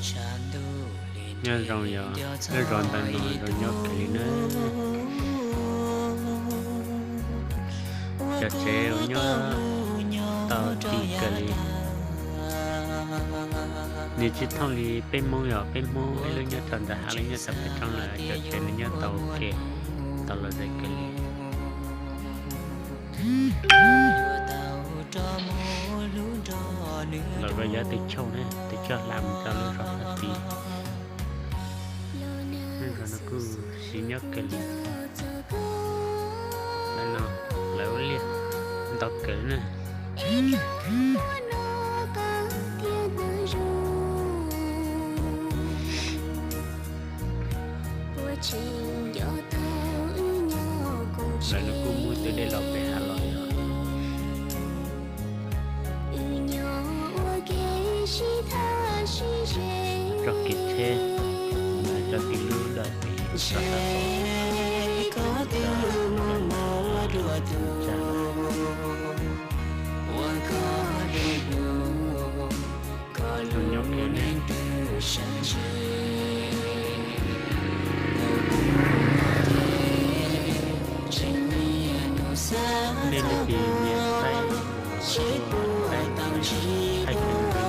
Nyob zoo yog lub zos ntawm no zoo nyob kawg li na. Cov tsev uas nyob tau ti kawg li. Nws tsis thooj li peb Hmoob, yog peb Hmoob ib lub nyob rau ntawm hav, lub nyob rau pem roob lawm, cov tsev nws nyob tau ua ke, tau los ze kawg li. Los rau yav tus choj na, tus choj hla mus rau lub zos hab tid. Lub zos no kuj siv nyob kawg li. Lawv no, lawv ua liaj ntau kawg na. Lawv no kuj muaj tus dej los pem hav los yog txoj kev tsheb, cov tij lub dawm pem txoj sab tod. Zoo nyob kawg ne. Nej leej twg nyiam saib, saib thaij